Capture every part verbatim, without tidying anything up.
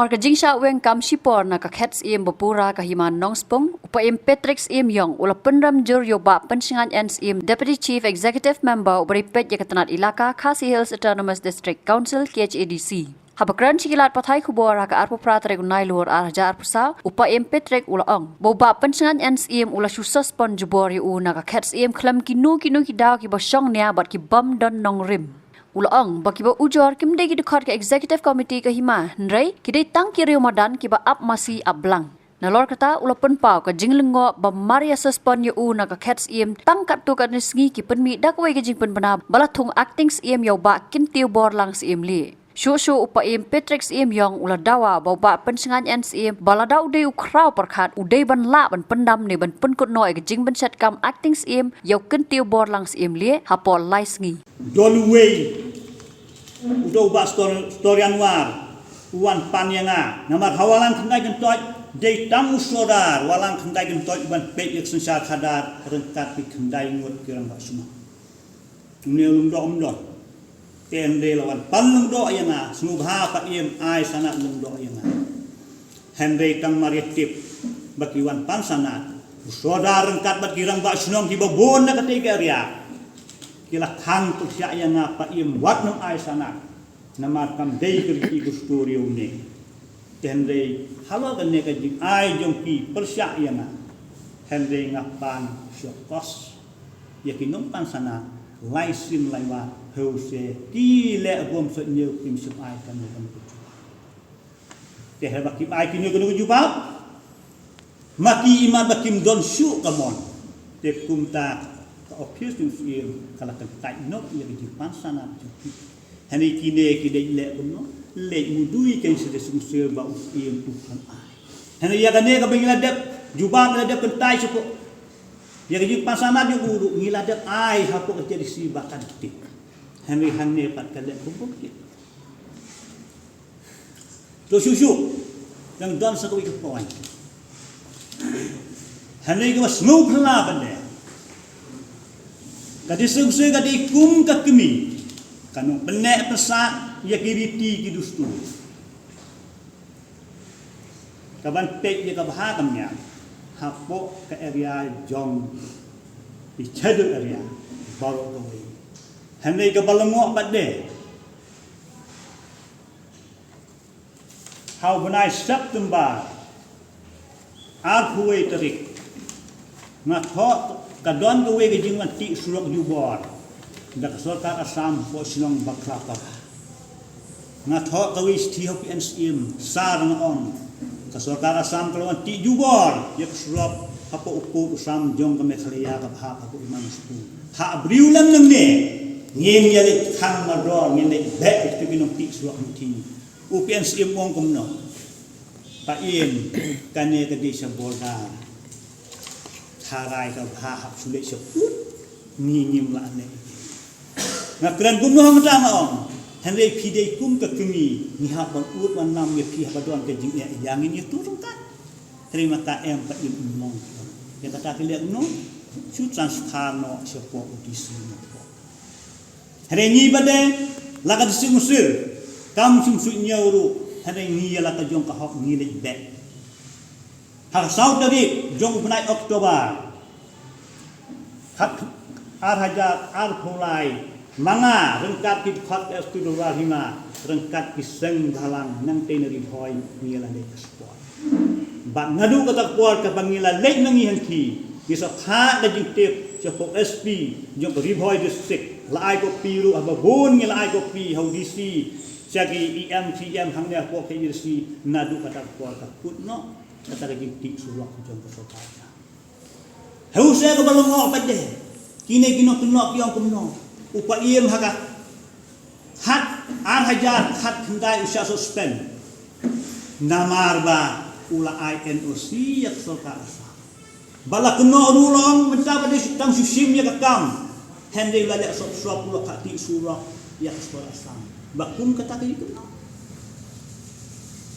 Namar ka jingshah weng kam shipor na ka khet Syiem ba pura ka Hima Nongspung, u Paiem Patrick Syiem Yong u la pynrem jur ïa u Bah Pynshngain N Syiem, Deputy Chief Executive Member uba dei peit ïa ka tnat Elaka Khasi Hills Autonomous District Council, K H A D C. Haba kren sha ki lad pathai khubor ha ka arphew phra tarik u Nailur ar hajar arphew saw, u Paiem Patrick u la ong ba u Bah Pynshngain N Syiem u la shu suspend jubor ïa u na ka khet Syiem khlem kino kino ki daw kiba shong nia bad ki bym don nongrim. U la ong ba kiba ujor kim dei ki dkhot ka Executive Committee ka Hima, hynrei ki dei tang ki riew madan kiba ap masi ap blang. Nalor kata u la pynpaw ka jinglyngngoh ba mar ïa suspend ïa u na ka khet Syiem tang katto katne sngi, ki pynmih da kawei ka jingpynbna ba la thung Acting Syiem ïa u Bah Kyntiew Borlang Syiem Lieh. Shuh shuh u Paiem Patrick Syiem Yong u la dawa ba u Bah Pynshngain N Syiem, ba lada u dei u khraw pyrkhat, u dei ban lah ban pyndam ne ban pynkut noh ïa ka jingpynshet kam Acting Syiem ïa u Kyntiew Borlang Syiem Lieh hapoh lai sngi. Don uwei u dei u Bah Stor-, Storian War, u wan pan ïa nga. Namar ha Walang Khyndai Kyntoit dei tang u Sordar Walang Khyndai Kyntoit u ban peit ïa ka synshar khadar ryngkat ki khyndai ngut ki rangbah shnong. Une u Lyngdoh um don. Te hynrei la wan pan Lyngdoh ïa nga, sngewbha Paiem ai sanad Lyngdoh ïa nga. Hynrei tang mar ïa tip ba ki wan pan sanad, u Sordar ryngkat bad ki rangbah shnong kiba bun na katei ka area, ki la khang pyrshah ïa nga, Paiem wat nym ai sanad. Namar kam dei ka riti ka dustur ïa une. Te hynrei halor kane ka jingai jong ki pyrshah ïa nga, hynrei nga pan sha kos ïa ki nongpan sanad lai sien lai wat, hynrei ki leh bym sngewthuh, kim shym ai kano kano ka jubab. Te haba kim ai kino kino ka jubab, ma ki imat ba kim don shuh ka mon. Te kumta ka ophis jong u Syiem ka la kyntait noh ïa ka jingpan sanad jong ki. Hynrei kine ki dei leh kumno, leh mudui kein sa, dei sngewsih ba u Syiem u khlem ai. Hynrei ïa kane kaba ngi la dep jubab, ngi la dep kyntait shapoh ïa ka jingpan sanad jong u ruh ngi la dep ai hapoh ka J D C ba kan tip. Hynrei hangne pat ka leh kumba ki To shuh shuh, dang don sa kawei ka point. Hynrei kaba sngewphylla ban leh, ka dei sngewsih ka dei kum ka kmie, ka nongpynneh pynsah ïa ki riti ki dustur. Kaban peit ïa ka bha ka miat hapoh ka area jong ki schedule area baroh kawei. Hynrei kaba lyngngoh pat de, ha u bnai September, arphew wei tarik, nga thoh, ka don kawei ka jingwan tih surok jubor da ka sorkar Assam hapoh shnong Bakrapara. Nga thoh kawei shithi ha u P N C M, sar, nga ong, ka sorkar Assam ka la wan tih jubor ïa ka surok hapoh u pud u sam jong ka Meghalaya kaba hap hapoh Hima Nongspung. Ha briew lem nangne ngin ïa leit khang mardor, ngin leit beh ïa kito ki nongtih surok hangtei. U P N C M u ong kumno? Paiem, kane ka dei sha border. Tharai ka bha hap shu leit sha pud, ngi ngim lah leh. Nga kren kumno hangta, nga ong, hynrei phi dei kum ka kmie, ngi hap ban ud ban nam ïa phi haba don ka jingeh, ïa ngin ïathuh ryngkat. Hynrei mynta em, Paiem, um long. Ïa kata ki leh kumno? Shu transfer noh shapoh u D C Nongpoh. Hynrei ngi pat de, la ka D C Muswir, kam shym suidñiew ruh, hynrei ngi ïa la ka jong ka hok ngi leit beh. Ha ka saw tarik jong u bnai October, khat, ar hajar arphew lai, ma nga ryngkat ki dkhot S P Dorbar Hima, ryngkat ki seng bhalang nangtei na Ri Bhoi, ngi ïa la leit ka spot. Bad naduh kata ka por kaba ngi la leit ma ngi hangtei, ngi sa phah da jingtip shapoh S P jong ka Ri Bhoi District, la ai copy ruh haba bun, ngi la ai copy ha u D C, sha ki E M, C M hangne hapoh ka D C, naduh kata ka por ka kut noh kata ka jingtih surok jong ka sorkar. Hynrei kaba lyngngoh pat de, kine ki nongkynnoh ki ong kumno? U Paiem ha ka khat, ar hajar khatkhyndai u shah suspend. Namar ba u la ai N O C ïa ka sorkar Assam. Ba la kynnoh ruh, long mynta ba dei tang shu shim ïa ka kam. Hynrei u la leh sop sop, u la kha tih surok ïa ka sorkar Assam. Ba kum kata ka jingkynnoh.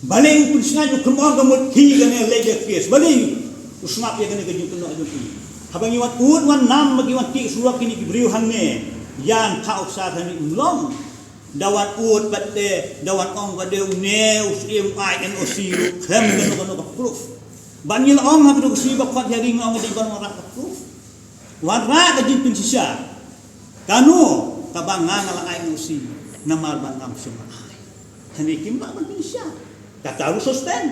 Balei u Pynsngain u kynnoh ka mut ki kane leh da case? Balei u sngap ïa kane ka jingkynnoh jong ki? Haba ngi wan ud wan nam ba ki wan tih surok kine ki briew hangne, ïa ngi thaw sar hangne, um long. Da wan ud pat te, da wan ong ba dei une u syiem ai N O C ruh khlem kano kano ka proof. Ban ngi la ong ha kano ka sngi ba khot hearing ong dei ban wanrah ka proof. Wanrah ka jingpynshisha. Kano kaba nga nga la ai N O C namar ba ngam shym la ai. Hangne kim lah ban pynshisha. Kata ruh suspend.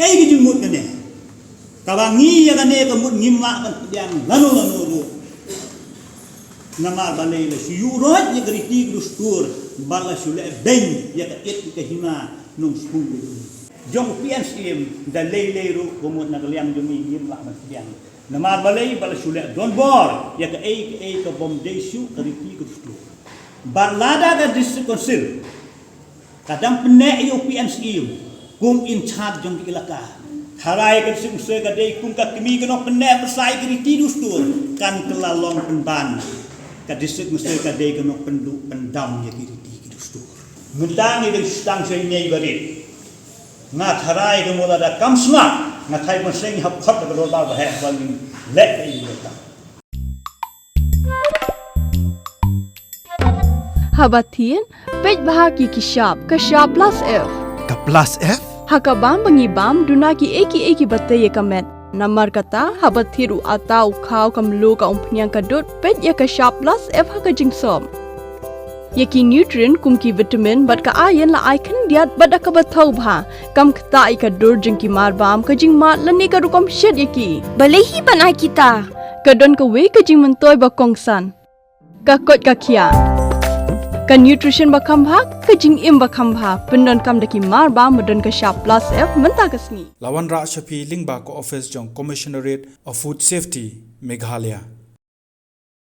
Kaei ka jingmut kane? Kaba ngi ïa kane ka mut ngim lah ban pdiang lano lano ruh. Namar balei la shu ïuh roi ïa ka riti ka dustur bad la shu leh beiñ ïa ka it ka hima nongshun jong u P N Syiem. Da lei lei ruh ka mut na ka liang jong ngi ngim lah ban pdiang. Namar balei ba la shu leh donbor ïa kaei kaei ka bym dei shuh ka riti ka dustur. Bad lada ka District Council ka dang pynneh ïa u P N Syiem kum in charge jong ka elaka. Tharai ka District Council ka dei kum ka kmie ka nongpynneh pyrshah ïa ka riti dustur, kan kylla long pynban. Ka District Council ka dei ka nongpynduh pyndam ïa ka riti ka dustur. Mynta ngi dang sdang sha ine i barit. Nga tharai ka mut lada kam sngap, nga tharai ban seng hap khot da ka dorbar ba heh ban leh ka i. Haba thied, peit bha ki ki shap, ka shap plus F. Ka plus F? Ha ka bam ba ngi bam, duna ki ei ki ei ki ba tei ïa ka met. Namar kata, haba thied u atta, u khaw, ka mluh, ka umphniang, ka dud, peit ïa ka shap plus F ha ka jingsop. Ïa ki nutrient kum ki vitamin bad ka iron la ai khyndiat bad da kaba thaw bha. Kam ktah ïa ka dur jong ki marbam, ka jingmad lane ka rukom shet ïa ki. Balei hi ban ai kita? Ka don kawei ka jingmyntoi ba kongsan. Ka koit ka khiah. Ka nutrition ba kham bha, ka jingim ba kham bha. Pyndonkam da ki marbam ba don ka shap plus F mynta ka sngi. La wanrah sha phi lyngba ka office jong Commissionerate of Food Safety, Meghalaya.